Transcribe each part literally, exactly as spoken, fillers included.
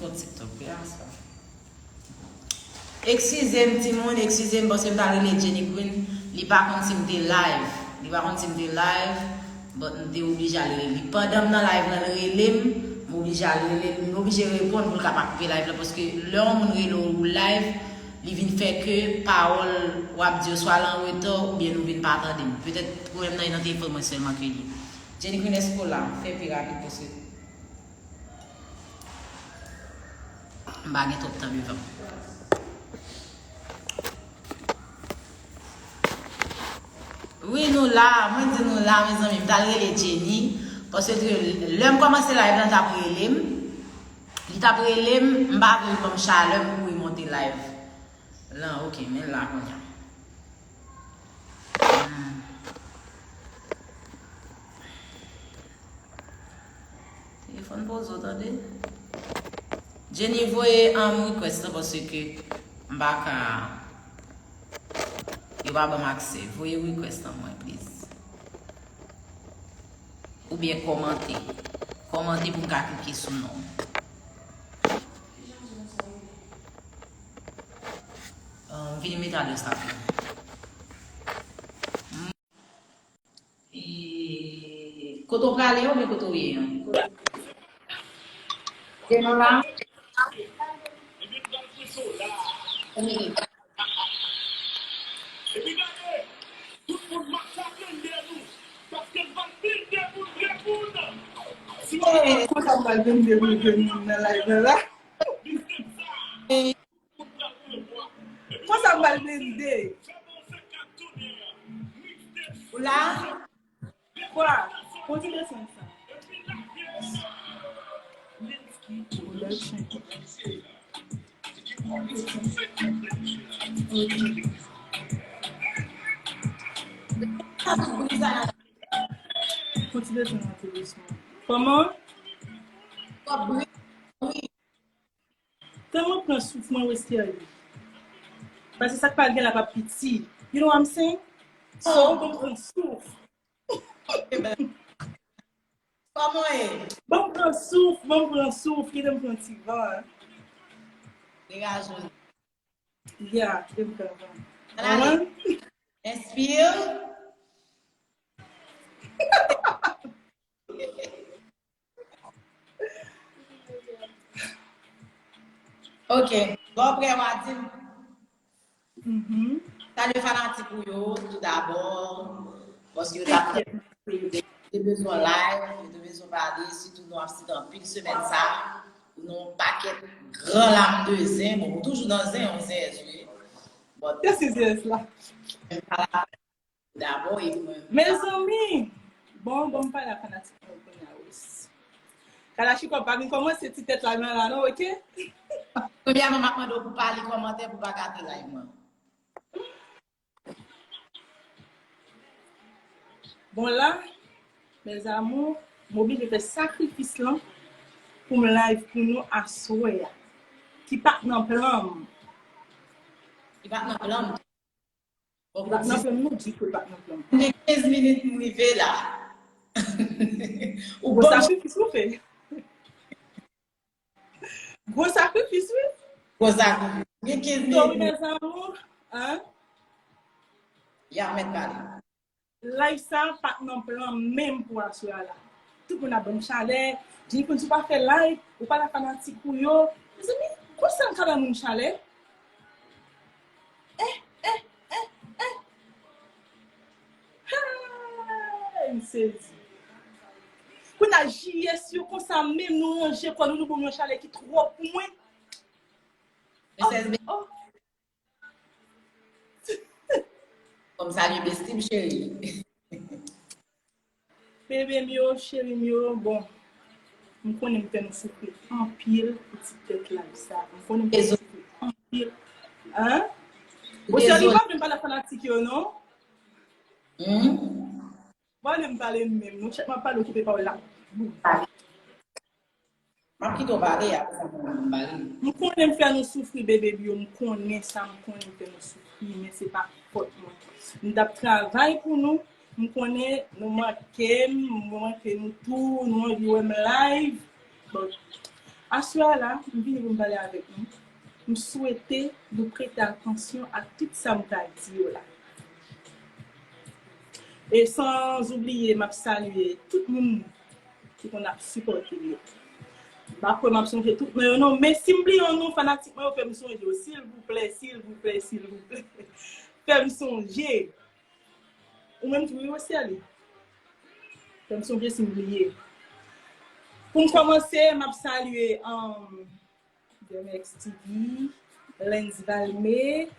Sou TikTok, wi, a sa. Eskize m, timoun, eskize m, paske m t al rele Jenny Queen. Li pa konn si m te live. Li pa konn si m te live, but m te oblije al rele li. Pandan m nan live lan, l rele m, m oblije al rele l. M oblije reponn pou l ka pa koupe live la, paske lè yon moun rele w live, li vin fè ke pawòl w ap di yo swa l an reta oubyen nou vin pa tande m. Petèt pwoblèm nan e nan telefòn mwen sèlman ke l ye. Jenny Queen, èske w la? Fè pi rapid, paske m pa gen twòp tan devan m. Wi, nou la. Mwen di nou la, mezanmi. M t al rele Jenny. Paske lè m kòmanse live lan, l t ap rele m. Li t ap rele m, m pa vle l ban m chalè, m kouri monte live lan. Ok, men l la kounye a. Hmm. Telefòn poze w, tande. Jenny, voye, um, request lan, paske m pa ka, yo pa ban m aksè. Voye request lan mwen, please. Oubyen kòmante. Kòmante pou m ka klike sou non. Um, vini met adrès la pou mwen. E, kote w prale oubyen kote w ye an? Se nou la? Konsa m pral vin deblinde moun nan live la. Konsa m pral blende. Ou la? Kwa? Kontinye son sa. Production. Ok. Kontinye son sa tou dousman. Kòman? Kòb bri. Tan mwen pran souf mwen, Wester. Paske sa k pa gen la pa piti. You know what I'm saying? So, oh, ban m pran souf. Kòman e? Ban m pran souf, ban m pran souf, kite m pran ti van. Degaje w. Yeah, kite m pran van. Ann ale. Enspire. Ok. Bon, apre w a di m. Mhm. Salye fanatik ou yo, tou dabò. Paske yo t ap, yo te bezwen live, yo te bezwen pale, sitou nou absent anpil semèn sa. Nou yon pakèt gran lam de zen. Bon, nou toujou nan zen, yon zen S V. Bon, kès ki zen S la? Dabò, epi mwen. Mezanmi! Bon, bon, m pale ak fanatik mwen kounye a, wi. Kalachnikov pa vin kòmanse ti tèt la nan la, non, ok? Premyèman, m ap mande w pou pa li kòmantè pou pa gate live mwen. Bon, la, mes amours, m oblije fè sakrifis lan pou m live pou nou aswè a. Ki pa t nan plan m. Ki pa t nan plan m. Bon, nan plan m, non, ditou pa t nan plan m. Gen kenz minit m rive la. Ou gwo sakrifis ou fè. Gwo sakrifis, wi. Gwo sakrifis. Gen kenz minit. Mes amours, hein? Y ap mèt pale. Live sa pa t nan plan menm pou aswè a la. Tout moun ap ban m chalè. Jennifer, si w pa fè live, ou pa la fanatik ou yo. Mezanmi, konsa m ka ba moun chalè? Eh, eh, eh, eh. Hey, m sezi. Kounye a J S yo konsa menm nou ranje kò nou, nou ban m yon chalè ki twòp pou mwen. Oh, oh. Fò m salye besti m cheri. Bebe m yo, cheri m yo, bon, m konnen m fè nou soufri anpil pou ti tèt la sa. M konnen m fè nou soufri anpil. Hein? Bon, cheri, pa vle m pale ak fanatik yo, non? Hmm? Pa vle m pale menm, non. Chak m ap pale, w koupe pawòl la. M ap kite w pale, apre sa, m pale. M konnen m fè nou soufri, bebe m yo, m konnen sa, m konnen m fè nou soufri, men se pa fòt mwen. M t ap travay pou nou, m konnen nou manke m, m manke nou tou, nou anvi wè m live. Bon, Aswè a la, m vini pou m pale avèk nou. M swete nou prete atansyon ak tout sa m pral di yo la. E san oubliye, m ap salye tout moun ki konn ap sipòte m yo. M pa kwè m ap sonje tout non yo non, men si m bliye yon non, fanatik mwen yo, fè m sonje yo, silvouplè, silvouplè, silvouplè. Fè m sonje. Ou menm tou, wi, Westerlie. Fè m sonje si m bliye. Pou m kòmanse, m ap salye, um, Demex T V, Lens Valme,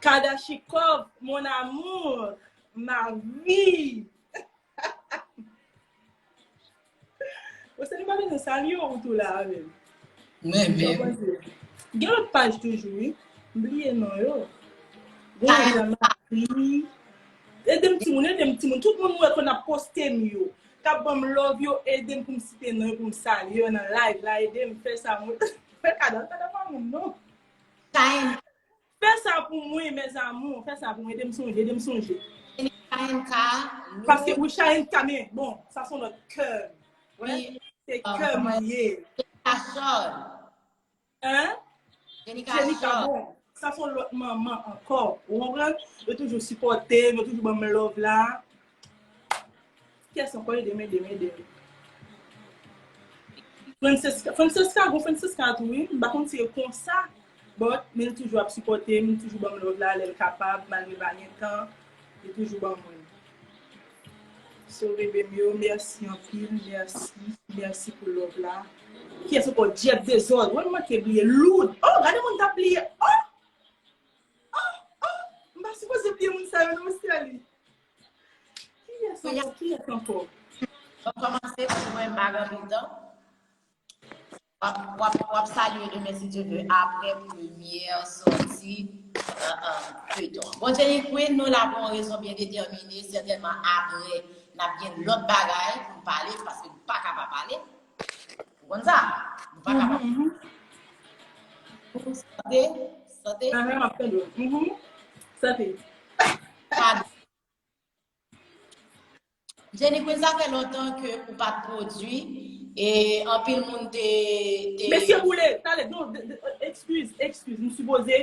Kadashikov, mon amour, ma vie. Westerlie pa bezwen salye w, ou tou la avè m. Mwen menm. Gen lòt paj toujou, wi. M bliye non yo. Gen Jean Marie. Ede m timoun, ede m timoun. Tout moun mwen konn ap poste m yo. K ap ban m love yo, ede m pou m site non yo, pou m salye yo nan live la. Ede m fè sa moun. Fè kado, kado pa moun non. Fè sa pou mwen, mes amours. Fè sa pou mwen. Ede m sonje, ede m sonje. K N K, Lou. Paske wi, K N K, men bon, sa se yon lòt kè. Wi. Se kè m ye. Jenica Chod. Hein? Jenica Chod. Bon, sa se yon lòt manman ankò. Ou konprann? Yo toujou sipòte m, yo toujou ban m love la. Kiyès ankò? Ede m, ede m, ede m. Francesca, Francesca, gon Francesca tou, wi. M pa konn si e konsa, but, men l toujou ap sipòte m, li toujou ban m love la, lè l kapab, malgre pa gen tan, li toujou ban mwen. So, bebe m yo, mèsi anpil, mèsi, mèsi pou love la. Kiyès ankò? Jeff Dezòd, wè m manke bliye. Loud, oh, gade moun t ap bliye, oh! Oh, oh, m pa sipoze bliye moun sa yo non, Westerlie. Kiyès ankò? Kiyès ankò? Mwen kòmanse pou mwen, m pa gen anpil tan. W ap, w ap, w ap salye demen, si Dye vle, apre premyè sòti, euh, euh, feyton an. Bon, Jenny Queen, nou la pou yon rezon byen detèmine. Sètènman, apre, n ap gen lòt bagay pou n pale, paske nou pa ka pa pale. Ou konn sa? Nou pa ka pa pale. Sante, sante. Ah, m ap tande w. Mhm. Sante. Padon. Jenny Queen, sa fè lontan ke ou pa t pwodui, e anpil moun te, te... Mesye Boule, talè, non, de, de, excuse, excuse, m sipoze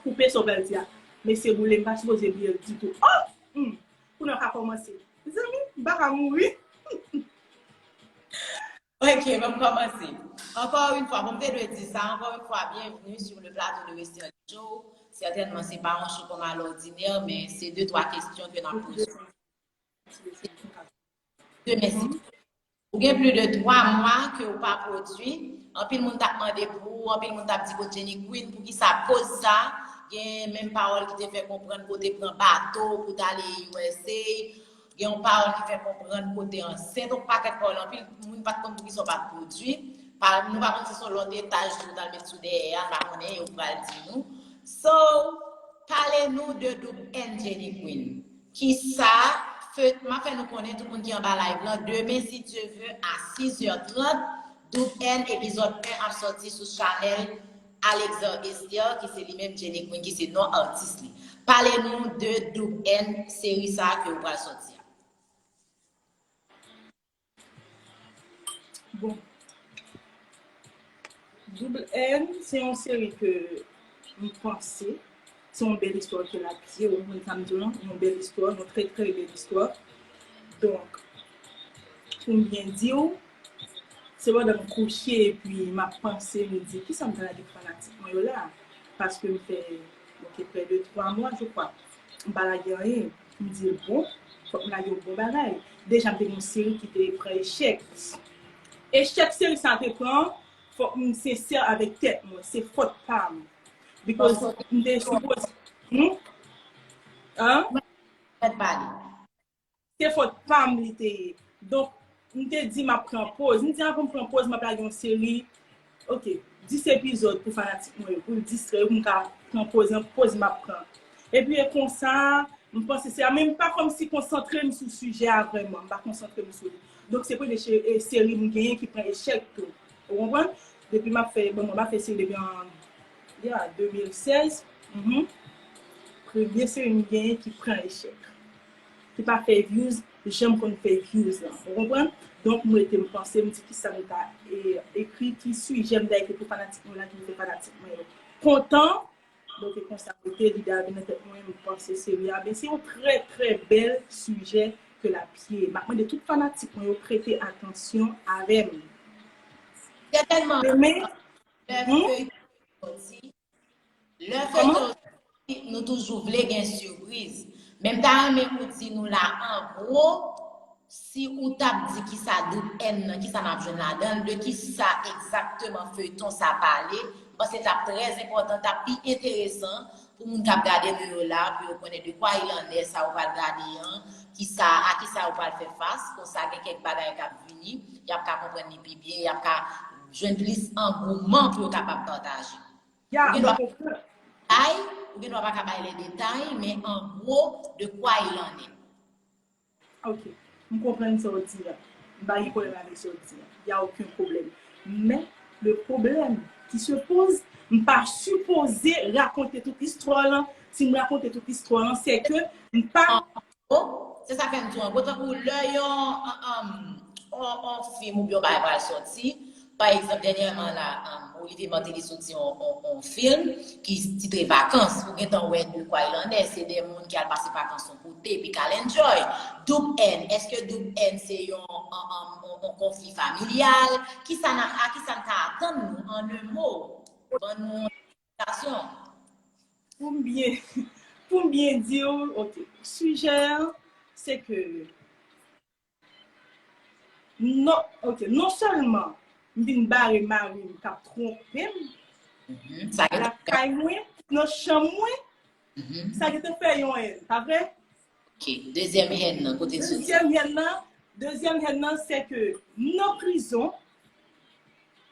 koupe sa w pral di a. Mesye Boule, m pa sipoze bliye l ditou. Oh! Hmm. Kounye a w ka kòmanse. Mezanmi, m pa ka mouri. Ok, bon, m kòmanse. Encore une fois, bon, m te dwe di sa, encore une fois, bienvenue sur le plateau de Westerlie Show. Sètènman, se pa yon show kòm alòdinè, men se de twa kesyon ke n ap poze. Demen, si ou gen plis de twa mwa ke ou pa pwodui, anpil moun t ap mande pou ou, anpil moun t ap di, "Kot Jenny Queen, poukisa poz sa?" Gen menm pawòl ki te fè konprann ke w te pran bato pou w t ale U S A. Gen yon pawòl ki fè konprann ke w te ansent, yon pakèt pawòl, anpil moun pa t konn poukisa w pa t pwodui. Pa, nou pa konn si se yon lòt etaj tou w t al met sou dèyè a, n pa konnen, yo pral di nou. So, pale nou de Double N Jenny Queen. Kisa, fè, m ap fè nou konnen, tout moun ki anba live lan, demen, si Dye vle, a sis è trant, Double N epizòd en ap sòti sou chanèl Alexandre Esther, ki se li menm Jenny Queen, ki se non atis li. Pale nou de Double N, seri sa a ke ou pral sòti a. Bon. Double N, se yon seri ke m panse, se yon bèl istwa ke l ap di, ou konprann sa m di w lan, yon bèl istwa, yon trè, trè bèl istwa. Donk, pou m byen di w, se pandan m kouche epi m ap panse, m di, "Kisa m ta lage pou fanatik mwen yo la?" Paske m fè, ok, près de twa mwa, je crois, m pa lage anyen. M di, "Bon, fòk m lage yon bon bagay." Deja, m te gen yon seri ki te pran echèk. Echèk seri sa a te pran, fòk m sensè avèk tèt mwen, se fòt pa m. Because m te sipoze, hmm? Hein? Mèt pale. Se fòt pa m li te ye. Donk, m te di m ap pran poz. M di avan m pran poz, m ap lage yon seri, ok, dis epizòd pou fanatik mwen yo, pou l distrè yo, pou m ka pran poz, nan poz m ap pran. Epi e konsa, m panse se a, men m pa kòmsi konsantre m sou sijè a vrèman, m pa konsantre m sou li. Donk, se premye che-, e, seri m genyen ki pran echèk tou. Ou konprann? Depi m ap fè, bon, m ap fè seri depi an, yeah, de mil sèz. Mhm. Premye seri m genyen ki pran echèk. Ki pa fè views, janm konn fè views lan. Ou konprann? Donk, m rete, m panse, m di kisa m ta e, ekri, ki sijè m ta ekri pou fanatik mwen yo la, ki fè fanatik mwen yo kontan. Donk, e konsa m rete, lide a vin nan tèt mwen, m panse seri a, men se yon trè, trè bèl sijè ke l ap ye. M ap mande tout fanatik mwen yo prete atansyon avè m. Sètènman, Demen, lè Hmm? feyton soti, lè Kòman? feyton soti, nou toujou vle gen sipriz. Men m ta renmen ou di nou la, an gwo, si ou t ap di kisa Doub N nan, kisa n ap jwenn ladan l, de kisa egzakteman feyton sa pale, m panse t ap trè enpòtan, t ap pi enteresan pou moun k ap gade nou yo la, pou yo konnen de quoi il en est, sa yo pral gade an, kisa, a kisa yo pral fè fas, konsa gen kèk bagay k ap vini, y ap ka konprann li pi byen, y ap ka jwenn plis angouman pou yo kapab pataje. Ya, Ou gen mwen dwa konprann. Ay, ou gen dwa pa ka bay les détails, men an gwo, de quoi il en est. Ok, m konprann sa w di a. M pa gen pwoblèm avèk sa w di a. Y a okenn pwoblèm. Men, le problème qui se pose, m pa sipoze rakonte tout istwa lan. Si m rakonte tout istwa lan, se ke m pa Oh, se sa fè m di w, an gwo, tankou lè yon, um, um, on, on fim oubyen yon bagay pral soti, pa egzanp, dènyèman la, um, Olivier Martelly soti on, on, on fim ki titre Vacances. Ou gentan wè de quoi il en est, se de moun ki al pase vakans yon kote, epi k al enjoy. Doub N, èske Doub N se yon, um, um, on, on konfli familyal? Kisa n a, a kisa n ka atann nou, an un mot? Ban nou yon eksplikasyon. Pou m byen, pou m byen di w, ok, sijè a, se ke non, ok, non sèlman m vin bare mari m k ap twonpe m Mhm. Sa gen lakay mwen, nan chanm mwen, Mhm. sa gentan fè yon èn, pa vre? Ok, dezyèm èn nan, kote l soti? Dezyèm èn nan, dezyèm èn nan, se ke m nan prizon,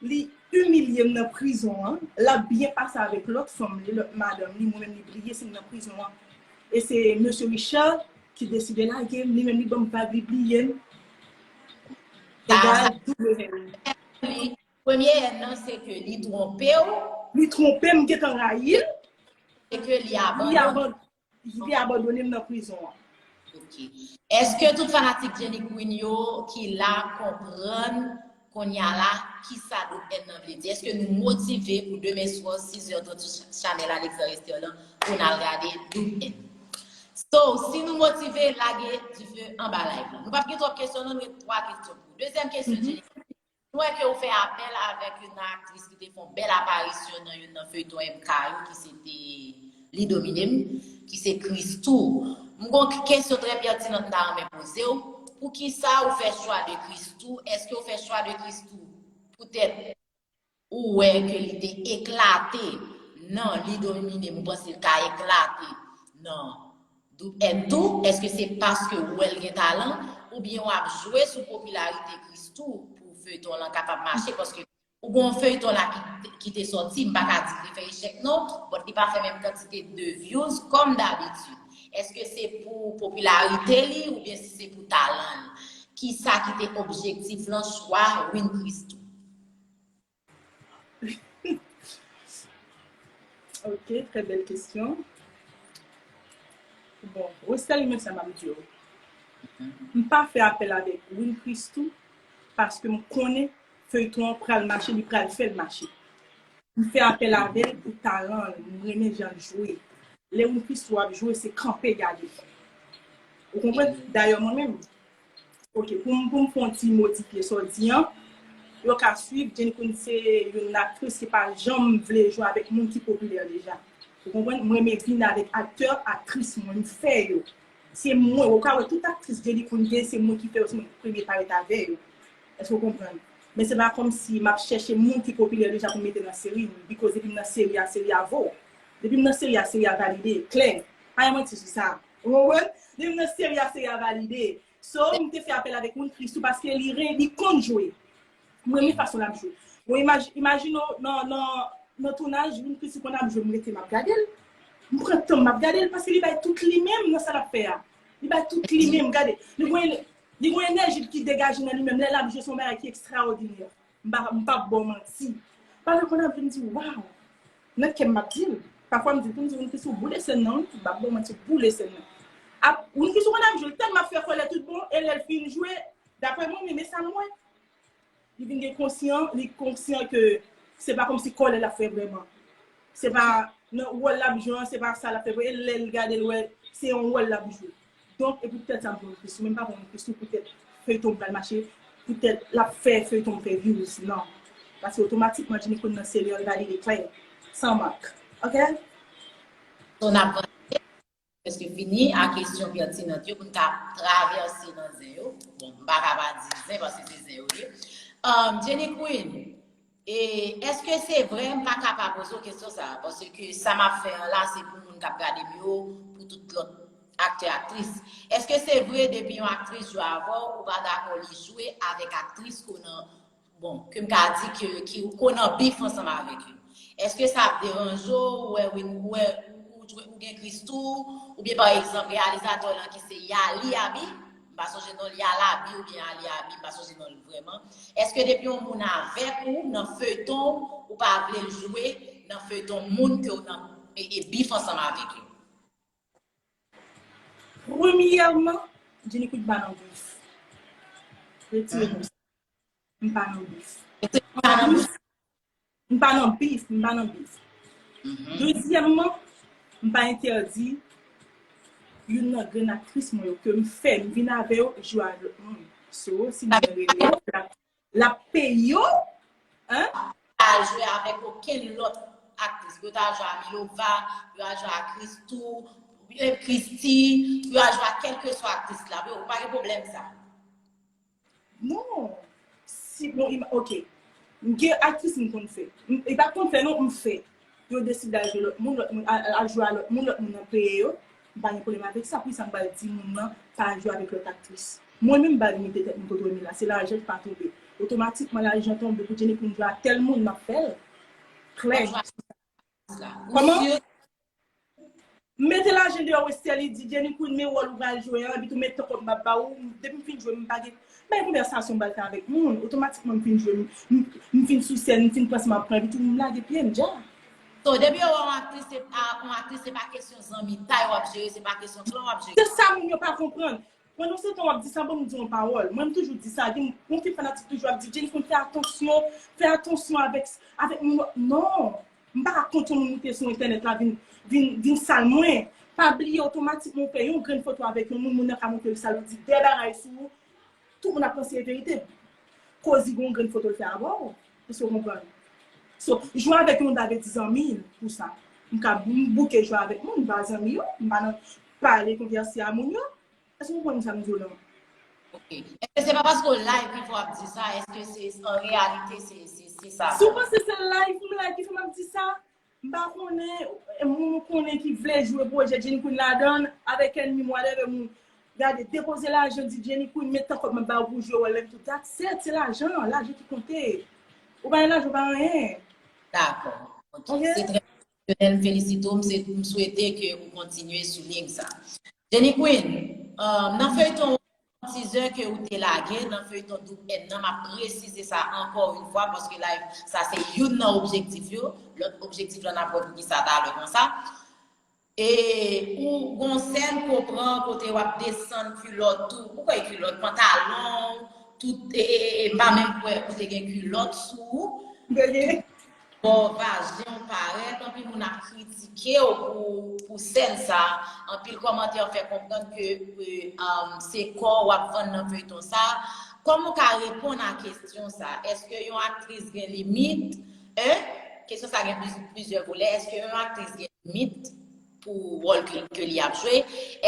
li imilye m nan prizon an, l ap byen pase avèk lòt fanm li, lòt madanm li, mwen menm li bliye si m nan prizon an. E se mesye Richard ki deside lage m, li menm li ban m vag, li bliye m. Egal doub èn. Li, premye èn nan, se ke li twonpe w, Li twonpe m, m gentan rayi l, e ke li li abandone. aban-, li abandone m nan prizon an. Ok. Èske tout fanatik Jenny Queen yo ki la konprann kounye a la kisa Doub N nan vle di? Èske nou motive pou demen swa, sis è trant sou chanèl Alexandre Esther lan, pou n al gade Doub N? So, si nou motive, lage dife anba live lan. Nou p ap gen twòp kesyon, non, nou gen twa kesyon pou ou. Dezyèm kesyon, Jenny, nou wè ke ou fè apèl avèk yon aktris ki te fè yon bèl aparisyon nan youn nan feyton M K yo, ki se te Li Domine M, ki se Christoo. M gon kesyon trè pètinan m ta renmen poze w. Poukisa ou fè chwa de Christoo? Èske ou fè chwa de Christoo poutèt ou wè ke li te eklate nan Li Domine M, ou panse l ka eklate nan Doub N tou? Èske se paske ou wè l gen talan, oubyen w ap jwe sou popilarite Christoo pou feyton lan kapab mache? Paske ou gon feyton la ki, ki te sòti, m pa ka di li fè echèk non, but li pa fè menm kantite de views kòm dabitid. Èske se pou popilarite li oubyen si se pou talan li? Kisa ki te objektif lan chwa Win Christoo? Ok, trè bèl kesyon. Bon, Westerlie, men sa m ap di w. M pa fè apèl avèk Win Christoo paske m konnen feyton an pral mache, li pral fè l mache. M fè apèl avè l pou talan l, m renmen jan l jwe. Lè Win Christoo ap jwe, se kanpe gade. Ou konprann? Dayè, mwen menm, ok, pou m, pou m fè yon ti modifye sa w di an, yo ka swiv, Jenny Queen se youn aktris ki pa janm vle jwe avèk moun ki popilè deja. Ou konprann? Mwen renmen vin avèk aktè, aktris mwen, m fè yo. Se mwen, ou ka wè tout aktris Jenny Queen gen, se mwen ki fè yo, se mwen ki premye parèt avè yo. Èske w konprann? Men se pa kòmsi m ap chèche moun ki popilè deja pou m mete nan seri m, because depi m nan seri a, seri a vo. Depi m nan seri a, seri a valide, klè. Pa gen manti sou sa. Ou konprann? Depi m nan seri a, seri a valide. So, m te fè apèl avèk Win Christoo paske li ren, li konn jwe. M renmen fason l ap jwe. Bon, imaj-, imajine w nan, nan, nan tounaj, Win Christoo konn ap jwe, m rete m ap gade l. M pran tan m ap gade l paske li bay tout li menm nan sa l ap fè a. Li bay tout li menm, gade. Li gon, li gon enèji ki degaje nan li menm. Lè l ap jwe, se yon bagay ki ekstraòdinè. M pa, m p ap ba w manti. Pafwa konn ap vin di, waw! Nan kè m, m ap di l. Pafwa m di l tou, m di, Win Christoo boule sèn nan, wi. M p ap ba w manti, boule sèn nan. Ap, Win Christoo konn ap jwe, l tèlman ap fè kòlè tout bon, e lè l fin jwe, Daprè mwen menm, e sa m wè. Li vin gen konsyan, li konsyan ke se pa kòmsi kòlè l ap fè vrèman. Se pa nan wòl l ap jwe an, se pa sa l ap fè vre. E lè l gade l wè se yon wòl l ap jwe. Donk, e poutèt sa m pran Kristou, men m pa pran Kristou poutèt feyton m pral mache, poutèt l ap fè feyton m fè views, non. Paske otomatikman, Jenny Queen nan serye, l valide klè, san mank. Ok? So, n ap vanse, prèske fini, a kesyon pètinant yo, pou n ka travèse nan zen yo. Bon, m pa ka pa di zen, paske se zen yo ye. Um, Jenny Queen, e èske se vre, m pa ka pa poze w kesyon sa a, paske sa m ap fè an la, se pou moun k ap gade m yo, pou tout lòt aktè, aktris. Èske se vre, depi yon aktris jwe avè w, ou pa dakò li jwe avèk aktris ke w nan, bon, ke m ka di ke, ki, ke w nan bif ansanm avèk yo? Èske sa ap deranje w, ou wè, ou wè, ou, ou, ou gen Christoo, oubyen pa egzanp, reyalizatè w lan ki se Yali Abi, m pa sonje non l, Yala Abi oubyen Ali Abi, m pa sonje non l vrèman. Èske depi yon moun avèk ou nan feyton, ou pa vle l jwe nan feyton moun ke w nan e, e bif ansanm avèk yo? Premyèman, Jenny Queen pa nan bif. Retire mo sa. M pa nan bif. An plis, m pa nan bif, m pa nan bif. Dezyèmman, m pa entèdi youn nan grenn aktris mwen yo ke m fè, m vin avè yo jwe ak lòt moun. So, si m vin rele yo, l ap, l ap peye yo, hein? Pa al jwe avèk okenn lòt aktris. Yo ta al jwe a Milova, yo al jwe a Christoo, Christie, yo al jwe a kèlkeswa aktris la. Yo pa gen pwoblèm sa. Non. Si, bon, ima, ok. M gen aktris m konn fè. M, e pa konn fè non, m fè. Yo deside al jwe lòt moun, lòt moun, al, al jwe a lòt moun, lòt moun nan peye yo. M pa gen pwoblèm avèk sa. Poukisa m pral di moun nan pa al jwe avèk lòt aktris? Mwen menm m pa limite tèt mwen kote w ye la. Se lajan ki pa tonbe. Otomatikman lajan tonbe pou Jenny Queen jwe a tèl moun, m ap fè l. Klè. Kòman? M mete lajan deyò, Westherlie di, Jenny Queen, men wòl ou pral jwe an, epi tou men tan kòb m ap ba ou, depi m fin jwe, m pa gen, bay konvèsasyon m pral fè avèk moun, otomatikman m fin jwe, m, m, m fin sou sèn, m fin pran sa m ap pran, epi tou m lage pye m, dja. So, depi yo wè yon aktris, se, a, yon aktris, se pa kesyon zanmitay w ap jere, se pa kesyon klan w ap jere. Se sa moun yo pa konprann. Pandan se tan w ap di sa, ban m di w yon pawòl. Mwen, m toujou di sa. Gen yon pil fanatik toujou ap di, Jenny Queen, fè atansyon, fè atansyon avèk, avèk moun. Non! M pa ka kont yon moun moute sou entènèt la vin, vin, vin sal mwen. Pa bliye otomatikman ou fè yon grenn foto avèk yon moun, moun nan ka montre l sal ou di de bagay sou ou. Tout moun ap panse e verite. Kozi gen yon grenn foto l fè avè w. Èske w konprann? So, jwe avèk yon moun pa vle di zanmi pou sa. M ka, m bouke jwe avèk moun, m pa zanmi yo, m pa nan pale konvèse a moun yo. Èske w konprann sa m di w lan? Ok. Èske se pa paske w live ki fè w ap di sa? Èske se an reyalite se, se, se sa? Si w panse se live m live ki fè m ap di sa, m pa konnen, e, moun ou konnen ki vle jwe pwojè Jenny Queen ladan l, avèk ènmi m, whatever, moun, gade, depoze lajan, di Jenny Queen, men tan kòb m ap ba w pou w jwe wòl la, epi tou, that's it, se lajan, lajan ki konte. Ou pa gen lajan, ou pa anyen. Dakò. Ok. Se trè pèsonèl, m felisite w, m se, m swete ke ou kontinye sou liy sa. Jenny Queen, um, nan feyton teaser ke ou te lage, nan feyton Doub N nan, m ap presize sa ankò yon fwa, paske live, sa se youn nan objektif yo. Lòt objektif la, n ap wè poukisa talè konsa. E ou gon sèn ke w pran kote w ap desann kilòt ou, ou kwè kilòt, pantalon, tout, e, e, e, m pa menm kwè ou te gen kilòt sou ou. Bò vajen w parèt, anpil moun ap kritike w pou, pou sèn sa. Anpil kòmantè fè konprann ke, ke, um, se kò w ap vann nan feyton sa. Kòman w ka reponn a kesyon sa? Èske yon aktris gen limit? Hein? Kesyon sa gen pliz-, plizyè volè. Èske yon aktris gen limit pou wòl ke, ke li ap jwe?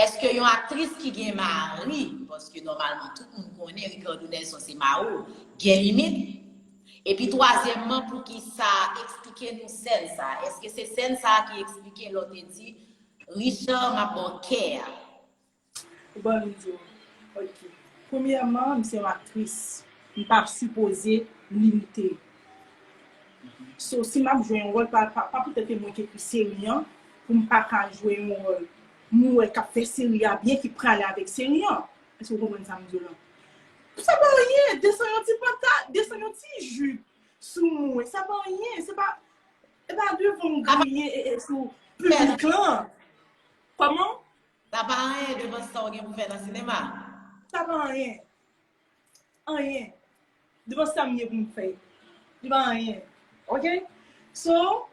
Èske yon aktris ki gen mari, paske nòmalman tout moun konnen Ricardo Nelson se mari w, gen limit? Epi twazyèmman, poukisa, eksplike nou sèn sa? Èske se sèn sa ki eksplike lè w te di, Richard, m ap ba w kè a? Ou ban m di w. Ok. Premyèman, m se yon aktris. M pa sipoze limite. So, si m ap jwe yon wòl, pa, pa, pa poutèt ke mwen k ekri seri an, pou m pa ka jwe yon wòl. M wè k ap fè seri a byen, ki prale avèk seri an. Èske w konprann sa m di w lan? Sa pa anyen, desann yon ti panta, desann yon ti jip sou mwen. Sa pa anyen, se pa, e pa devan m griyen e, e sou piblik lan. Kòman? Sa pa anyen devan sa w gen pou fè nan sinema. Sa pa anyen. anyen. Devan sa m ye pou m fè. Li pa anyen. Ok? So,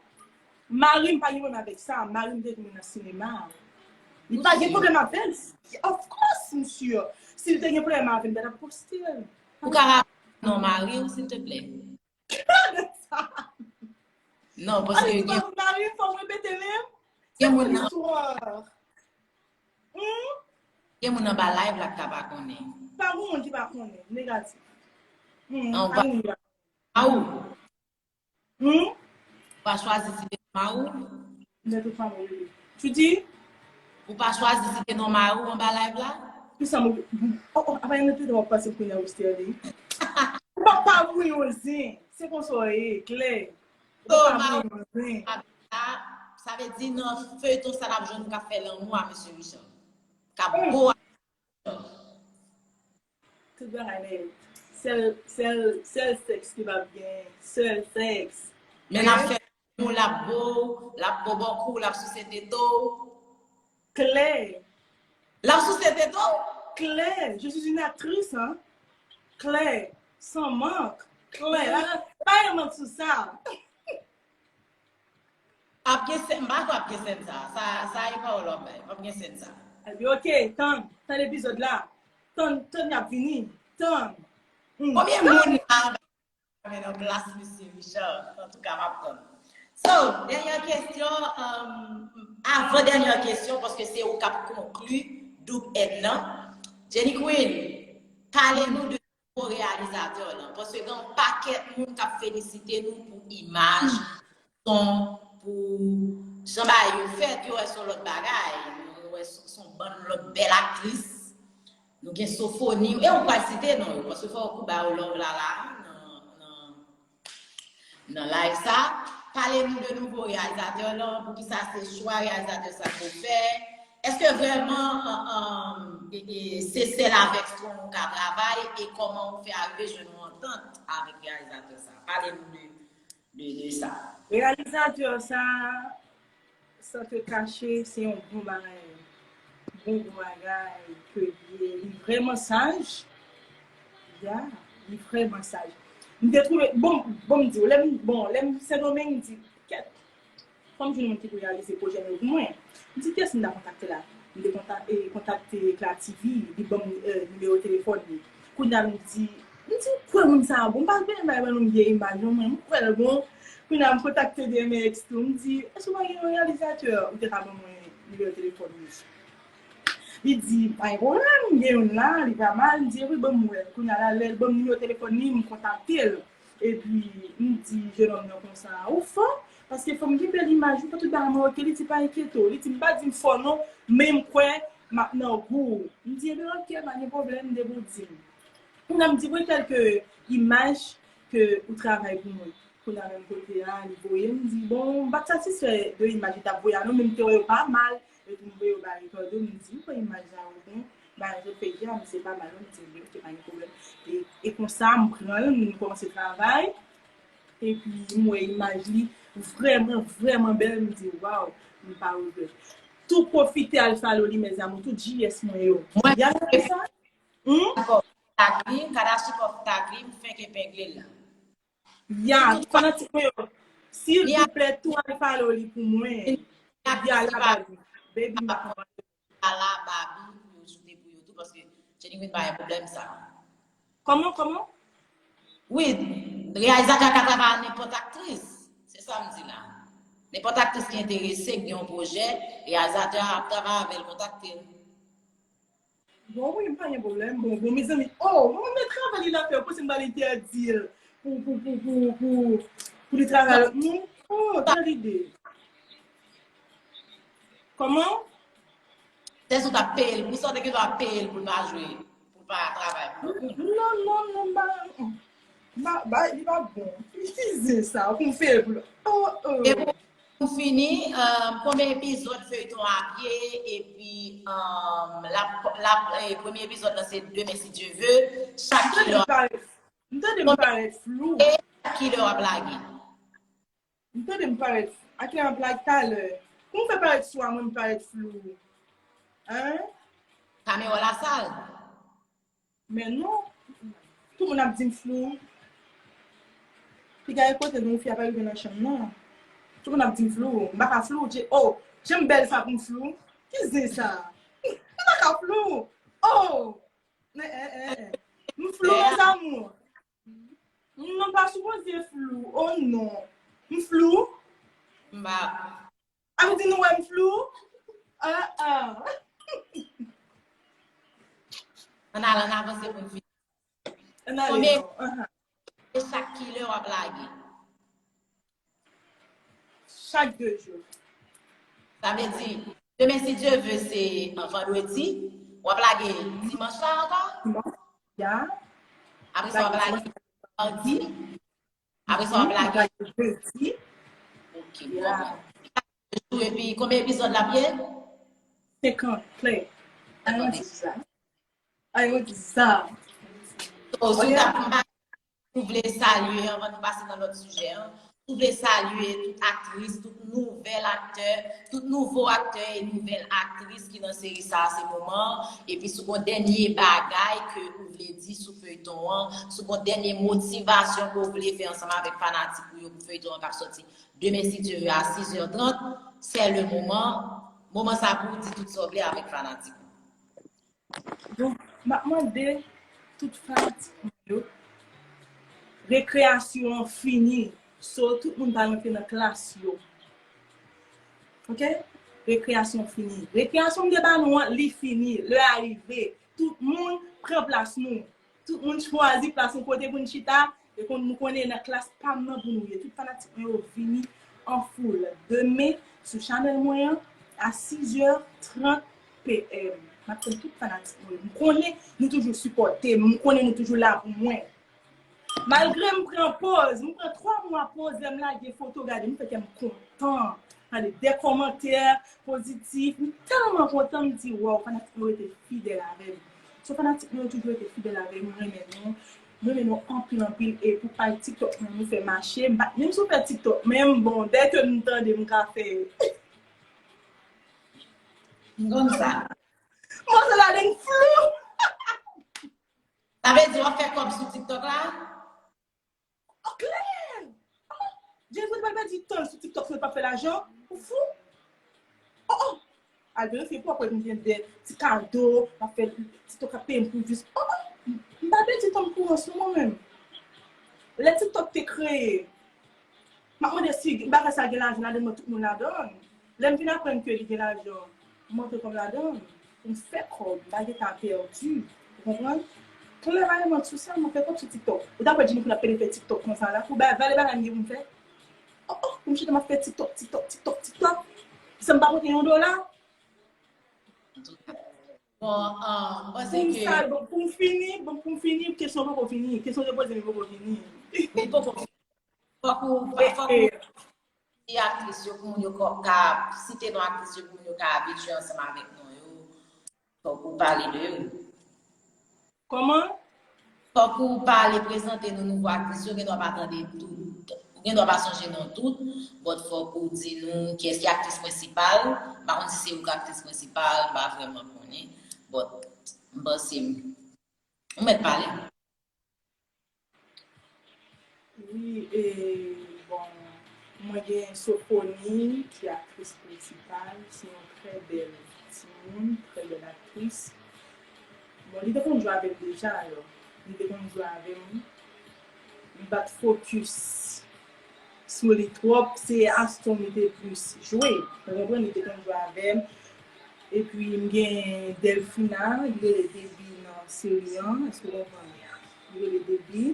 mari m pa gen pwoblèm avèk sa. Mari m te tounen nan sinema. Li pa gen pwoblèm avè l. Of course, m si. Si l te gen pwoblèm avè l, m pa t ap poste l. Ou ka raple non mari w, silteplè? Non, paske gen mari, fò m repete menm. Gen moun nan. Hmm? Gen moun anba live la k ka pa konnen. Pa gen moun ki pa konnen. Negatif. Hmm, pa gen moun ki pa konnen. Ou pa chwazi site non mari w? Nèt ou pa mwen. Tu dis? Ou pa chwazi site non mari w anba live la? Kisa mwen. Oh, oh, apa yon nèt ou pa pase pou kounye a ou Sterling? Ou pa pa pou yon zen. Se konsa w ye, klè. Ou pa pou yon zen. Sa vle di nan feyton sa n ap jwenn ou k ap fè lanmou a mesye Richard. K ap bo a. Tout bagay nèt. Sèl, sèl, sèl sèks ki p ap gen. Sèl sèks. Men l ap fè lanmou, l ap bo, l ap bo bòkou, l ap souse tete w. Klè. L ap souse tete w? Klè. Je suis une actrice, hein. Klè. Sans manque. Klè. Pa gen mank sou sa. Ap gen sèn, m pa kwè ap gen sèn sa. Sa, sa e pawòl w ap bay. Ap gen sèn sa. Epi, ok, tann, tann epizòd la. Tann, tann y ap vini. Tann. Hmm. Konbyen moun la anba men nan plas mesye Richard? Antouka, m ap tann. So, dènyè kesyon, um, avan dènyè kesyon, paske se ou k ap konkli Doub N nan. Jenny Queen, pale nou de nouvo reyalizatè lan, paske gen yon pakèt moun k ap felisite nou pou imaj, son, pou jan bagay yo fèt, yo wè se yon lòt bagay, yo wè se, se yon bann lòt bèl aktris. Nou gen Sofoni, e ou pral site non yo, paske fò ou ba yo love la la, nan, nan, nan live sa. Pale nou de nouvo reyalizatè lan, poukisa se chwa reyalizatè sa ke w fè? Èske vrèman, an, an, e, e, se sèl avèk Strong ou ka travay e kòman ou fè arive jwenn yon antant avèk reyalizatè sa? Pale nou de, de, de sa. Reyalizatè sa, san te kache, se yon bon bagay. Bon, bon bagay ke li ye. Li vrèman saj. Ya, li vrèman saj. M te twouve, bon, bon, m di w, lè m, bon, lè m Sendomeng, m di, kèt, fò m jwenn moun ki pou reyalize pwojè m yo pou mwen. M di, kiyès m ta kontakte la? M te kontak-, e, kontakte Kla T V, li ban m, e, nimewo telefòn li. Kounye a m di, m di, m kwè moun sa a bon, m pa t vle bay ban nou vye imaj non mwen, m kwè l bon. Kounye a m kontakte D M X tou, m di, èske w pa gen yon reyalizatè ou te ka ban mwen nimewo telefòn li? Li di, pa gen pwoblèm, m gen youn la, li pa mal, m di, epi ban m wè l. Kounye a la, lè l ban m nimewo telefòn li, m kontakte l. Epi, m di, jenòm nan konsa, ou fò, paske fò m gen bèl imaj, ou fè tout bagay mwen, ok, li di, pa enkyete w, li di, m pa di m fò non, men m kwè, m ap nan gou w. M di, ebyen, ok, pa gen pwoblèm, depi w di m. Kounye a m di, voye kèlke imaj ke ou travay pou mwen. Kounye a menm kote a, li voye, m di, bon, m pa t satisfè de imaj li t ap voye a non, men m te wè yo pa mal. Epi m voye yo ba Ricardo, m di, ou wè imaj la yo bon, bagay yo fè ya, misye pa mal non, m di, ebyen, ok, pa gen pwoblèm. E, e konsa, m pran l, m kòmanse travay. Epi, m wè imaj li vrèman, vrèman bèl, m di, waw, m pa regrèt. Tou pwofite al follow li, mes amours, tout J S mwen yo. Mwen, y a sa? Hmm? Dakò. Tag li, Kadachikov tag li, m fenk epengle l la. Ya, fanatik mwen yo, silvouplè, tou al follow li pou mwen. Ya, la Baby, Baby m ap follow. Ala Baby pou yo joute pou yo tou, paske Jenny Queen pa gen pwoblèm sa. Kòman, kòman? Wi, reyalizatè a ka travay ak nenpòt aktris. Se sa m di la. Nenpòt aktris ki enterese, ki gen yon pwojè, reyalizatè a ap travay avè l, kontakte l. Bon, wi, m pa gen pwoblèm. Bon, bon, mezanmi. Oh, mwen mèt travay li la fè, ou panse m pral entèdi l pou, pou, pou, pou, pou, pou li travay lòt moun? Oh, bèl ide. Kòman? Se si w t ap peye l, pou sa w te gen dwa peye l pou l pa jwe, pou l pa travay pou lòt moun. Non, non, non, m pa, m pa, m pa, li pa bon. Ki zen sa, pou m peye l pou lòt. Oh, oh. E pou Pou fini, euh, konbyen epizòd feyton ap ye, epi, euh, l ap, l ap, eh, premye epizòd lan se demen si Dye ve. Chak kilè, m tande m parèt flou. Chak kilè w ap lage? M tande m parèt, a kilè m ap lage talè? Pou m fè parèt sou a mwen, m parèt flou. Hein? Kamera w la sal. Men non. Tout moun ap di m flou. Piga e kote nou fi a pa rive nan chanm nan. Tout moun ap di m flou. M pa ka flou. Je, oh, jan m bèl sa pou m flou. Ki zen sa? M pa ka flou. Oh! Eh, eh, eh, eh. M flou, mes amours. M pa sipoze flou. Oh non. M flou. M pa. A vle di nou wè m flou? Ah, ah. Ann al, ann avanse pou n fini. Ann ale, konbyen non. Ahan. E chak kilè w ap lage? Chak de jou. Sa vle di, demen, si Dye vle, se an vandredi, w ap lage dimanch la ankò? Dimanch, ya. Apre sa, w ap lage madi. Apre sa, w ap lage jedi. Ok, bon. Epi, konbyen epizòd l ap ye? Senkant, klè. Senkant epizòd. Ay, yo di sa. So, si w ta, si w vle salye, anvan nou pase nan lòt sijè an, si w vle salye tout aktris, tout nouvèl aktè, tout nouvo aktè e nouvèl aktris ki nan seri sa a, se moman an. Epi si w gon dènye bagay ke ou vle di sou feyton an, si w gon dènye motivasyon ke w vle fè ansanm avèk fanatik ou yo pou feyton an k ap sòti demen, si Dye vle, a sizè trant, c'est le moment. Moman sa pou w di tout sa w vle avèk fanatik ou. Donk, m ap mande tout fanatik mwen yo, rekreyasyon an fini. So, tout moun pral rantre nan klas yo. Ok? Rekreyasyon fini. Rekreyasyon m te ba nou an, li fini. Lè a rive. Tout moun pran plas nou. Tout moun chwazi plas yon kote pou n chita. E kon nou konnen nan klas pa m nan pou nou ye. Tout fanatik mwen yo vini an foul. Demen, sou chanèl mwen an, a sizè trant P M. M ap tann tout fanatik mwen yo. M konnen nou toujou sipòte m. M konnen nou toujou la pou mwen. Malgre m pran pòz, m pran twa mwa pòz, lè m lage foto, gade, m fè kè m kontan. Gade, de kòmantè pozitif. M tèlman kontan, m di, waw, fanatik mwen yo rete fidèl avè m. So, fanatik mwen yo toujou rete fidèl avè m, m renmen nou. M renmen nou anpil, anpil. E pou paj TikTok mwen, nou fè mache. M pa t menm sou fè TikTok, men bon, dèke m tande, m ka fè. M konn sa. Manzè la vin flou. Sa vle di w ap fè kòb sou TikTok la? O klè! Oh, Jennifer, ou pral pèdi tan sou TikTok, si w pa fè lajan, ou fou? Oh, oh! Al verifye pou w ap wè m gen de ti kado, m ap fè TikTok ap peye m pou views. Oh, oh! M pa pèdi tan m pou an sou mwen menm. Lè TikTok te kreye, m ap mande si bagay sa gen lajan ladan l, mwen tout moun ladan l. Lè m vin aprann ke li gen lajan, m antre kòb ladan l. Pou m fè kòb, m pa gentan pèdi. Ou konprann? Klèman sou sa, mwen fè kòb sou TikTok. Ou ta kwè Jennifer ap pede fè TikTok konsa la? Pou ba-, vale bagay m gen pou m fè? Oh, oh, pou m chita m ap fè TikTok, TikTok, TikTok, TikTok. San m pa pote yon dola? Bon, ah, m panse ke pou m fini, bon, pou m fini, kesyon poko fini. Kesyon te poze, men poko fini. Li poko fini. Fòk ou, fòk ou di aktris yo pou moun yo ka, ka site non aktris yo pou moun yo ka abitye ansanm avèk non yo. Fòk ou pale de yo. Kòman? Fòk ou pale, prezante nou nouvo aktris yo, gen dwa pa tande tout, ou gen dwa pa sonje non tout, but fòk ou di nou kiyès ki aktris prensipal, m pa konn si se ou k aktris prensipal, m pa vrèman konnen, but m panse m, ou mèt pale. Wi, e, bon, mwen gen Sophonie, ki aktris prensipal, se yon trè bèl timoun, trè bèl aktris. Bon, li te konn jwe avè m deja, alò, li te konn jwe avè m. M pa t fokis sou li twòp, se Aston li te plis jwe. Ou konprann, li te konn jwe avè m. Epi m gen Delphina, li rele Debbie nan seri an, èske w konprann? Li rele Debbie.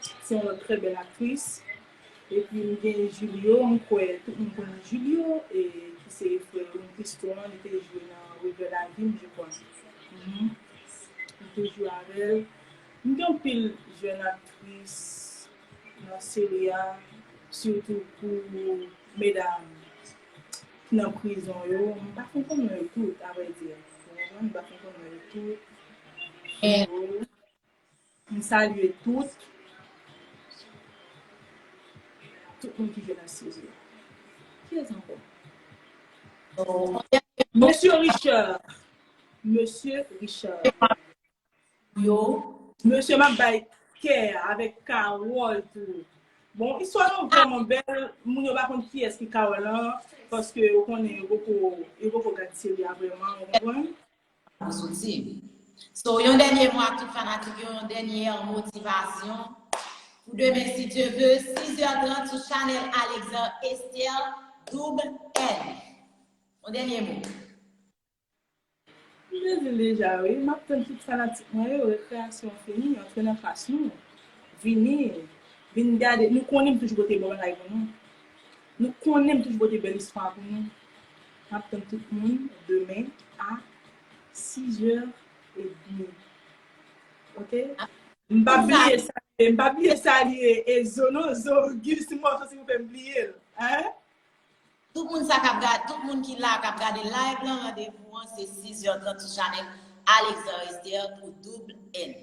Se yon lòt trè bèl aktris. Epi m gen Julio, m kwè tout moun konnen Julio, e ki se frè Ron Christo an, li te jwe nan Revè Lavi m, je kwè. Mhm. M te jwe avè l. M gen anpil jèn aktris nan seri a, sitou pou medam ki nan prizon yo. M pa fin konn non yo tout, avrèdi. Ou konprann? M pa fin konn non yo tout. So, m salye tout. Tout moun ki jwe nan seri a. Kiyès ankò? Mesye Richard. Mesye Richard. Yo. Mesye, m ap bay, kè, avèk Carole tou. Bon, istwa yo vrèman bèl. Moun yo pa konn kiyès ki Carole lan, paske yo konnen yo poko, yo poko gad seri a vrèman, ou konprann? Pou soti. So, yon dènye mo ak tout fanatik yo, yon dènye motivasyon. Pou demen, si Dye ve, sis è trant sou chanèl Alexandre Esther Double N. Yon dènye mo. M te di l deja, wi. M ap tann tout fanatik mwen yo, rekreyasyon an fini, antre nan klas nou. Vini, vin gade. Nou konnen m toujou pote bon bagay pou nou. Nou konnen m toujou pote bèl istwa pou nou. M ap tann tout moun demen a sis è edmi. Ok? M pa bliye salye, m pa bliye salye Ezo non, Zo, Auguste, mwen santi m fè m bliye l. Hein? Tout moun sa k ap gade, tout moun ki la k ap gade live lan, randevou an se sis è trant sou chanèl Alexandre Esther pou Double N.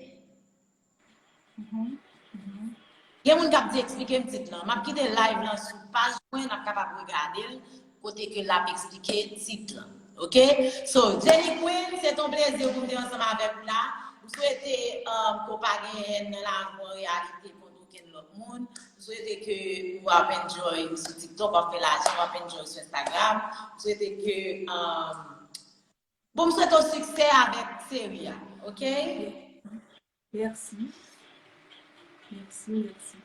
Gen moun k ap di eksplike m tit lan. M ap kite live lan sou paj mwen, n ap kapab regade l kote ke l ap eksplike tit lan. Ok? So, Jenny Queen, se ton plezi pou m te ansanm avèk ou la. M swete um, ke w pa gen hèn nan lavi w an reyalite kont okenn lòt moun. M swete ke w ap enjoy ou sou TikTok, w ap fè lajan, w ap enjoy sou Instagram. M swete ke um, bon, m swete w siksè avèk seri a. Ok? Mèsi. Mèsi, mèsi.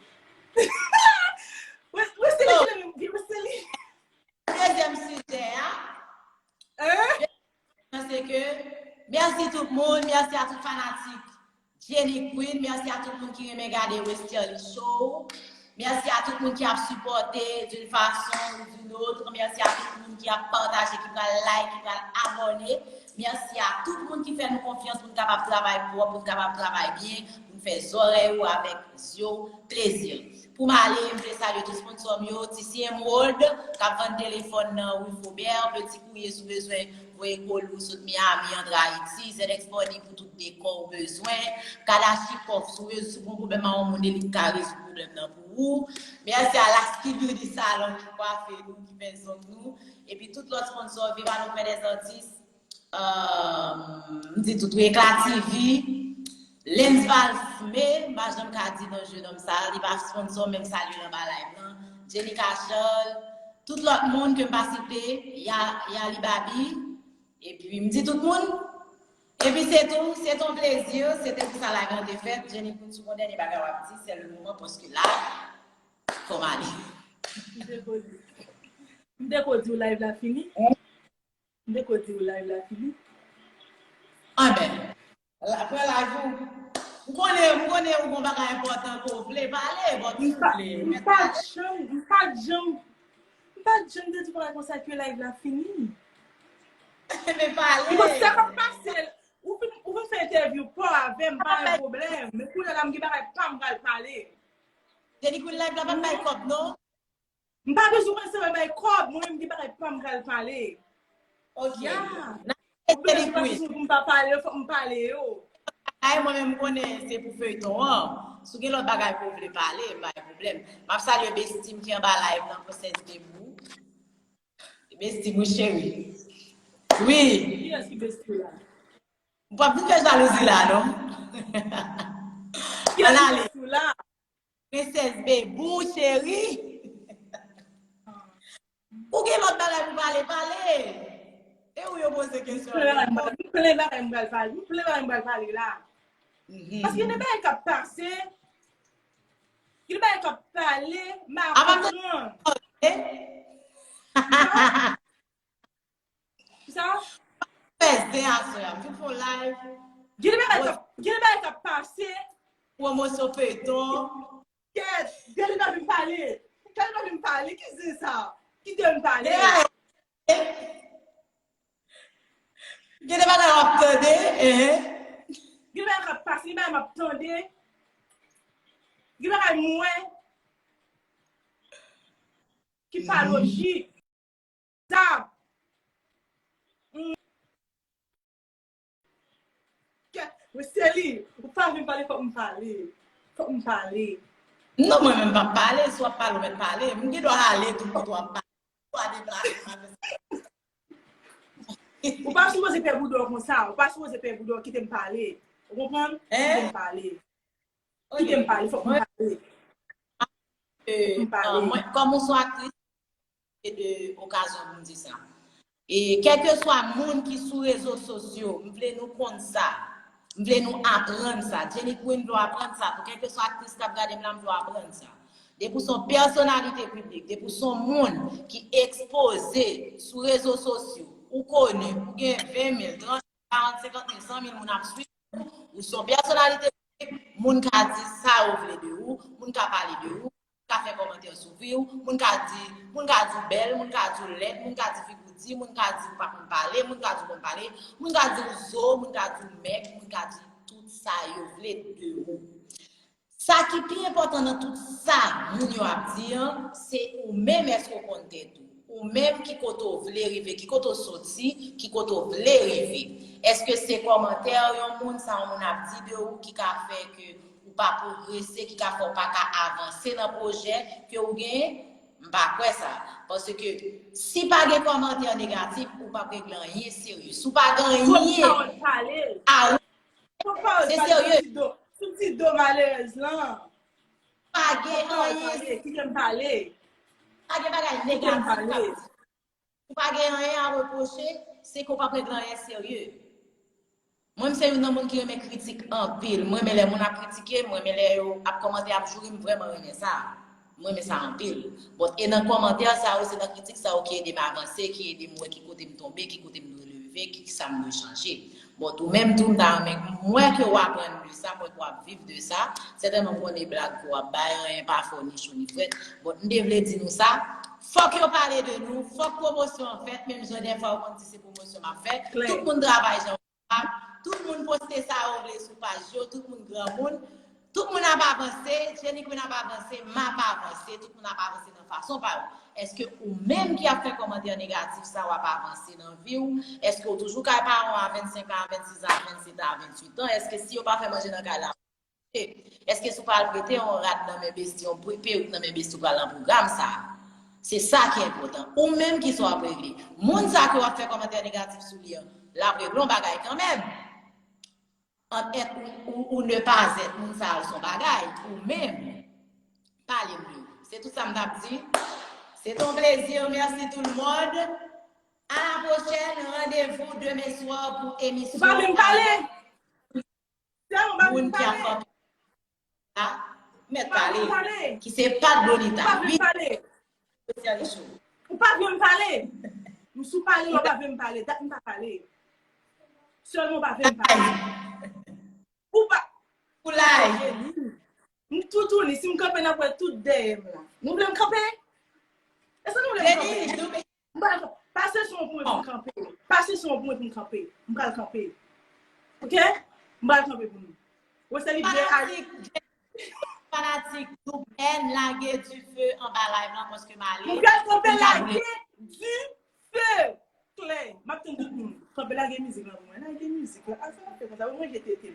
Wesley, Wesley. Dezyèm sijè a. Hein? Se ke, mèsi tout moun, mèsi a tout fanatik Jenny Queen, mèsi a tout moun ki renmen gade Westerlie Show. Mèsi a tout moun ki ap sipòte d'une façon ou d'une autre. Mèsi a tout moun ki ap pataje, ki pral like, ki pral abòne. Mèsi a tout moun ki fè nou konfyans pou n kapab travay pwòp, pou n kapab travay byen, pou n fè zòrèy ou avèk zye w plezi. Pou m ale, m vle salye tout sponsò m yo, T C Emerald, k ap vann telefòn nan rue Faubert, Petit Courrier si w bezwen voye koli w sot Miami, antre Ayiti, Z X Body pou tout dekò ou bezwen, Kalachnikov, si w bezwen, si w gen yon pwoblèm a yon moun, e li k ka rezoud pwoblèm nan pou ou. Mèsi a Lasky Beauty Salon ki kwafe nou, ki fè zong nou, epi tout lòt sponsò, Viva nos pères des artistes, euh, m di tout, wi, Eclat T V, Lens Valsme, m pa janm ka di non jennonm sa, li pa sponsò, men m salye l anba live lan, Jenny Cachol, tout lòt moun ke m pa site, Ya, Yali Babi, epi m di tout moun, epi se tou, se ton plezi, se te pou sa live lan te fèt, Jenny Queen, si w gen dènye bagay w ap di, c'est le moment, paske la, fò m ale. M te ko di, m te ko di w live la fini. M te ko di w live la fini. Anben, la, pran live ou. M konnen, m konnen ou gon bagay enpòtan ke w vle pale, but si w vle. M pa t janm, m pa t janm, m pa t janm te di w bagay konsa ke live la fini. Men pale. Bikòs sa k ap pase, ou fin, ou fin fè entèvyou pa w avè m, pa gen pwoblèm. Men kounye a la, m gen bagay pa m pral pale. Jenny Queen, live la pa t bay kòb, non? M pa bezwen konn sa bay kòb, mwen menm gen bagay pa m pral pale. Ok. Ya. Ou bezwen pa bezwen pou m pa pale yo, fòk m pale yo. Ay, mwen menm m konnen se pou feyton an. Si w gen lòt bagay ke w vle pale, m pa gen pwoblèm. M ap salye bestie m ki anba live nan, Princess Bebou. Bestie m, wi, cheri. Wi. Kiyès ki bestie w la? M p ap vin fè jalouzi la, non. Kiyès ki bestie w la? Princess Bebou, cheri. Ou gen lòt bagay pou pale, pale. E ou yo poze kesyon. M plen bagay m pral pale. M plen bagay m pral pale la. Paske gen de bagay k ap pase. Gen de bagay k ap pale, m ap konprann. Sa? Fè zen aswè a. M vin fè yon live. Gen de bagay k ap, gen de bagay k ap pase. Pwomosyon feyton. Kèt, Deli pa vin pale. Kèt pa vin pale. Ki zen sa? Kite m pale. Gen de bagay w ap tande, eh. Gen de bagay k ap pase, gen de bagay m ap tande. Gen de bagay m wè ki pa lojik. Sa. Kèt, Westerlie, ou pa vin pale, fòk m pale. Fòk m pale. Non, mwen menm m p ap pale, si w ap pale, ou mèt pale. M gen dwa ale tout kote w ap pale. Ou pa deplase, pa fè sa. Ou pa sipoze pè bouda w konsa, ou pa sipoze pè bouda w, kite m pale. Ou konprann? Kite m pale. Kite m pale, fòk mwen pale. Fòk mwen pale. Mwen, kòm ou se yon aktris, e de okazyon pou m di sa. E kèlkeswa moun ki sou rezo sosyo, m vle nou konn sa. M vle nou aprann sa. Jenny Queen vle w aprann sa. Pou kèlkeswa aktris k ap gade m la, m vle w aprann sa. Depi w se yon pèsonalite piblik, depi w se yon moun ki ekspoze sou rezo sosyo, ou koni, ou gen ven mil, trant mil, karant, senkant mil, san mil moun ap swiv ou, ou se yon pèsonalite piblik, moun ka di sa yo vle de ou, moun ka pale de ou, ka fè kòmantè sou vi w, moun ka di, moun ka di w bèl, moun ka di w lèd, moun ka di figi w di, moun ka di w pa konn pale, moun ka di w konn pale, moun ka di w zo, moun ka di w mèg, moun ka di tout sa yo vle de ou. Sa ki pi enpòtan nan tout sa moun yo ap di an, se ou menm, èske w konn tèt ou? Ou menm, ki kote w vle rive, ki kote w soti, ki kote w vle rive? Èske se kòmantè yon moun, sa yon moun ap di de ou ki ka fè ke ou pa pwogrese, ki ka fè w pa ka avanse nan pwojè ke ou genyen? M pa kwè sa. Paske si pa gen kòmantè negatif, ou p ap regle anyen serye. Si w pa gen anyen a ou, se serye. Sou ti do malerèz lan. Pa gen anyen. Kite m pale. Pa gen bagay negatif k ap di. Ou pa gen anyen a repwoche, se ke w p ap regle anyen serye. Mwen, m se youn nan moun ki renmen kritik anpil. Mwen renmen lè moun ap kritike, mwen renmen lè yo ap kòmante, ap joure, m vrèman renmen sa. Mwen renmen sa anpil. Bon, e nan kòmantè sa yo, se nan kritik sa yo ki ede m avanse, ki ede m wè ki kote m tonbe, ki kote m dwe leve, ki sa m dwe chanje. Bon, ou menm tou, m ta renmen, m wè ke w aprann de sa, m wè ke w ap viv de sa. Sètènman, m konnen blag ke w ap bay, anyen pa fè w ni cho ni frèt. Bon, m te vle di nou sa. Fòk yo pale de nou, fòk pwomosyon an fèt, menm jan dèfwa yo konn di se pwomosyon m ap fè. Tout moun travay jan yo kapab, tout moun poste sa yo vle sou paj yo, tout moun granmoun, tout moun ap avanse, Jenny Queen ap avanse, m ap avanse, tout moun ap avanse nan fason pa yo. Èske ou menm ki ap fè kòmantè negatif sa yo ap avanse nan vi w? Èske w toujou kay paran w a vennsenk an, a vennsis an, a vennset an, a vennwit an? Èske si yo pa fè manje nan kay la, èske si w pral prete yon rad nan men besti, yon pe-, perik nan men besti, w pral nan pwogram sa a? Se sa ki enpòtan. Ou menm, kisa w ap regle? Moun sa ke w ap fè kòmantè negatif sou li an, l ap regle yon bagay kanmenm. Ant èt ou, ou, ou ne pas èt, moun sa a, l se yon bagay. Ou menm, pale m de ou. Se tout sa m t ap di. Se t on plezi. Mèsi tout le monde. À la prochaine. Rendez-vous demain soir pour émission. Ou pa vle m pale? Sè, ou pa vle m pale? Moun ki ap kanpe la, mèt pale, ki se Pat Bonita. Ou pa vle m pale? Ou pa vle m pale? M sou pale, ou pa vle m pale. Dat m pa pale. Sèlman ou pa vle m pale. Ou pa. Ou la. M toutouni, si m kanpe, n ap wè tout dèyè m la. Nou vle m kanpe? Èske nou vle m kanpe? M pral kanpe. Pase sou yon pwen pou m kanpe. Pase sou yon pwen pou m kanpe. M pral kanpe. Oke? M pral kanpe pou nou. Wesèl, li vle al. Fanatik, fanatik Doub N, lage dife anba live lan paske m ale. M pral kanpe, lage dife. Klè, m ap tann tout moun. Kanpe, lage mizik lan pou mwen. Lage mizik lan. A, sa n ap fè konsa. Mwen, manje tete.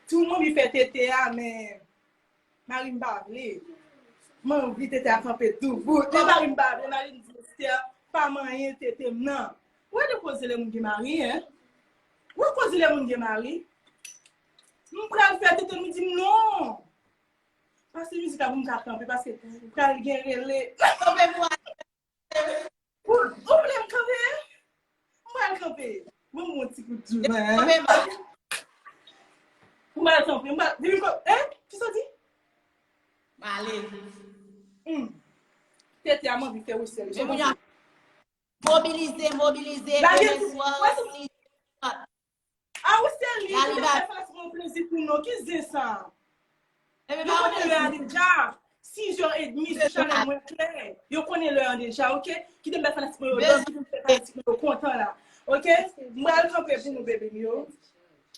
Ti moun anvi fè tete a, men mari m pa vle. M anvi tete a kanpe doubout. Men mari m pa vle. Mari m di, Esther, pa manyen tete m nan. Ou wè de koze lè moun gen mari, en? Ou wè koze lè moun gen mari? M pral fè tete m, li di m non. Pase mizik la pou m ka kanpe, paske pral gen rele. Kanpe pou Ou, ou vle m kanpe? M pral kanpe. Ban m yon ti kout djouvan, hein? Kanpe, man. M pral kanpe. M pral, depi m kanpe, hein? Kisa w di? M ale. Hmm. Tete a, m anvi fè wesèl. Men moun yo ap mobilize, mobilize, lage demen tou. Swa, wè si A, ou se li ki te fè fanatik mwen plezi pou nou. Ki zen sa? Yo konnen lè a deja. Sis è edmi sou chanèl mwen klè. Yo konnen lè a deja, oke? Kite m bay fanatik mwen yo love, kite m fè fanatik mwen yo kontan la. Oke? M pral kanpe pou nou, bebe m yo.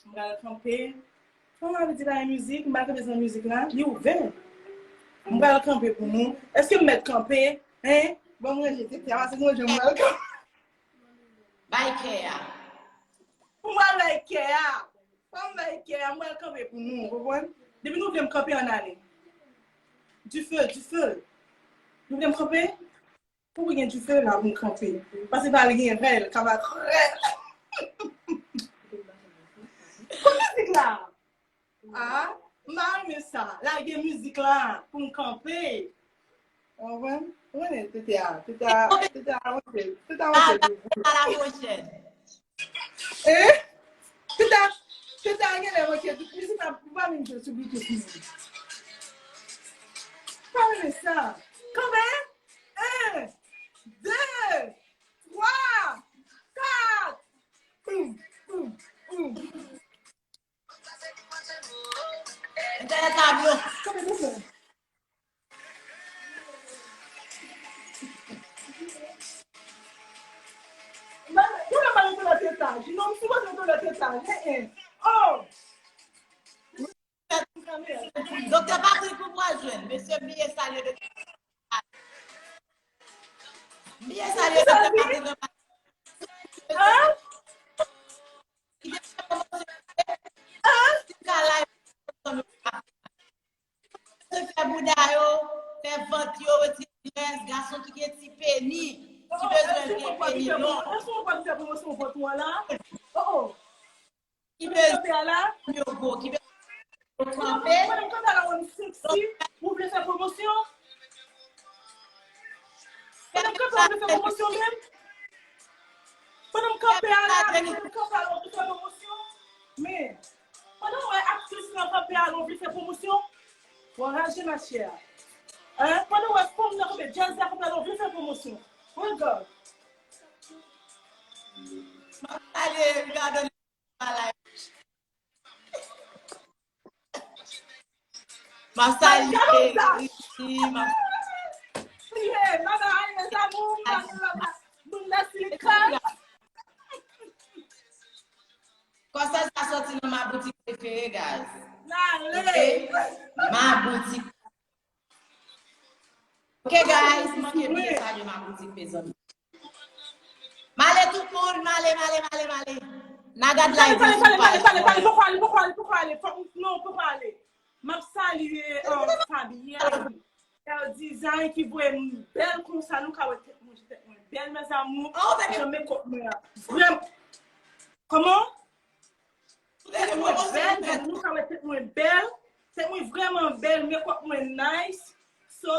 M pral kanpe. Kòman m ap di la mizik? M pral kanpe san mizik la. Li ouvè. M pral kanpe pou nou. Èske m mèt kanpe? Hein? Bon, mwen jete tè a, se mwen jan m pral kanpe. Bay kè a. Pou mwen bay kè a. Fò m bay kè a, mwen kanpe pou nou, ou konprann? Depi nou vle m kanpe, ann ale. Dife, dife. Nou vle m kanpe? Pou gen dife la pou m kanpe. Paske pral gen rèl, ka bat rèl. Kote mizik la? Ah, M pa renmen sa. Lage mizik la pou m kanpe. Ou konprann? Ou konnen, tete a, tete a, tete a monte, tete a monte pou vou. A la pwochèn. Eh? Tete a, tete a genlè monte, mizik la, ou pa menm jwe sou Bluetooth menm. Pa renmen sa. Kanpe. En, de, twa, kat. Boum, boum, boum. Entènèt la blo. Kanpe dousman. Mwen, mwen pa nan lòt etaj. Non, m sipoze nan lòt etaj. Eh, eh. Oh! Doktè Patrick, ou pral jwenn. Mesye, m bliye salye Doktè Patrick. M bliye salye Doktè Patrick. Hein? Ki te fè pwomosyon. Hein? Ki ka live pwomosyon nou pa fè. Se fè bouda yo, fè vant yo, retire grès, gason ki gen ti peni, ki bezwen gen peni long. Èske w konn fè pwomosyon vant ou an la? Oh, oh. Ki bezwen kanpe a la? Yo gwo, ki bezwen kanpe. Pandan m kanpe a la, ou sexy, ou vle fè pwomosyon? Pandan m kanpe a, ou vle fè pwomosyon menm? Pandan m kanpe a la, pandan m kanpe a la, ou vle fè pwomosyon? Men, pandan w wè aktris lan kanpe a la, ou vle fè pwomosyon? Ou anraje, machè. Hein? Pandan w wè fanm nan kanpe, djaz la kanpe a la, ou vle fè pwomosyon? Regard. M ap salye, regard. M ap salye Ricky, m ap Bye bye, mes amours, m pa gen lòt moun nan silikan. Konsèy sa sòti nan ma boutik prefere, guys. Ok? Ma boutik. Ok, guys, manke bliye salye ma boutik, mezanmi. M ale tout moun, m ale, m ale, m ale, m ale. N a gad live yo sou paj mwen. Poko ale, poko ale, poko ale. Fòk, non, poko ale. M ap salye, euh, Fabienne L Design ki voye m bèl konsa, nou ka wè tèt mwen, tèt mwen bèl, mes amours. Jan makeup mwen an. Vrèman. Kòman? Tèt mwen bèl, nou ka wè tèt mwen bèl. Tèt mwen vrèman bèl, makeup mwen nice. So,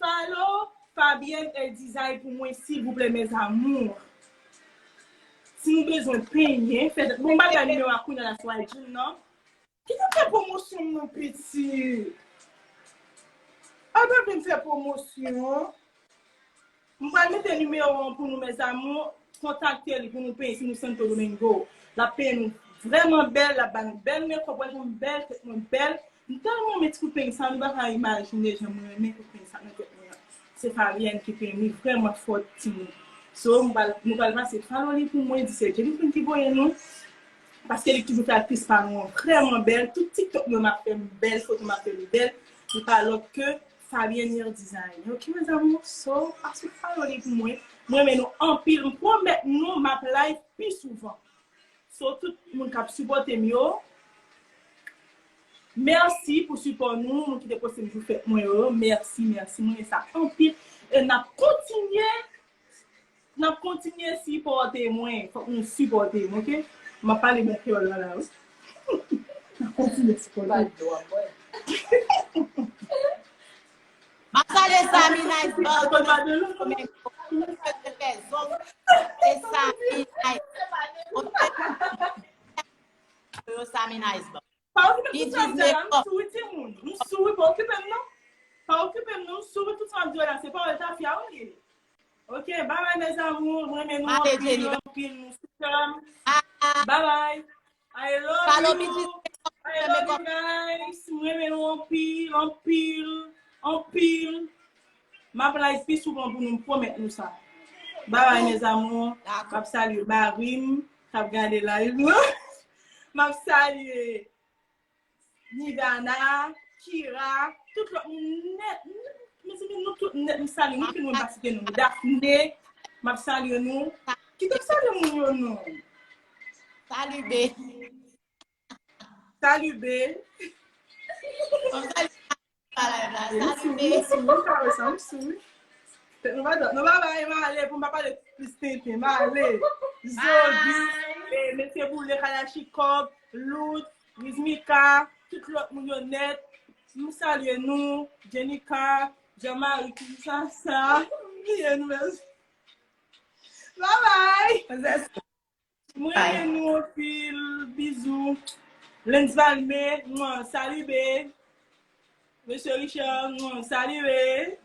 follow Fabienne L Design pou mwen, silvouplè, mes amours. Si nou bezwen penyen, fè, bon, m pa bay nimewo a kounye a la sou I G m nan. Kite m fè pwomosyon m non, pitit. Al pa vin fè pwomosyon. M pral mete nimewo an pou nou, mes amours. Kontakte li pou nou penyen si nou Santo Domingo. L ap penyen nou vrèman bèl, l ap ba nou bèl makeup, wè jan m bèl, tèt mwen bèl. M tèlman renmen ti kout penyen sa, nou pa ka imajine jan mwen renmen kout penyen sa nan tèt mwen an. Se Fabienne ki penyen m, li vrèman fò timoun. So, m pral, nou pral pase follow li pou mwen, di se Jennifer ki voye nou. Paske li toujou fè aktris pa nou an vrèman bèl. Tout TikTok mwen m ap fè m bèl, foto m ap fè m bèl. Li pa lòt ke Fabienne L Design. Ok, mes amours, so, pase follow li pou mwen. Mwen renmen nou anpil. M pwomèt nou, m ap live pi souvan. So, tout moun k ap sipòte m yo, mèsi pou sipò nou, moun ki te poste m jou fèt mwen yo. Mèsi, mèsi. Mwen renmen sa anpil. E n ap kontinye N ap kontinye sipòte mwen. Fòk nou sipòte m, ok? M ap pale bon kreyòl la, la, wi. N ap kontinye sipòte m. M ap salye Sami Nice Bar. Se Sami Nice. Yo, Sami Nice Bar. Pa okipe m, tout sa m di a la, m sou wi, timoun. M sou wi, pa okipe m, non. Pa okipe m, non, m sou wi, tout sa m di a la, se pawòl tafya, wi. Ok, bye bye, mes amours. Mwen renmen nou anpil, anpil, nou sou kè m. Bye bye. I love you. I love you guys. Mwen renmen nou anpil, anpil, anpil. M ap live pi souvan pou nou, m pwomèt nou sa. Bye bye, mes amours. M ap salye mari m k ap gade live la. M ap salye Nivana, Kira, tout lòt moun nèt. Mezanmi, nou tout nèt, m salye nou, anpil moun pa site non. Daphné, m ap salye nou. Kite m salye moun yo non. Salut, B. Salut, B. Bon, salut. Salut, B. M sou, m sou, m sou. Nou pa, nou pa bay, m ale pou m pa pale plis tenten. M ale. Zodi, eh, mesye Boule, Kalachnikov, Lout, Rizmika, tout lòt moun yo nèt. M salye nou, Jenica, Jean-Marie, tout sa, sa. M bliye nou, mèsi. Bye bye. Mwen renmen nou anpil. Bizou. Lens Valme, mwen salye. Mesye Richard, mwen salye.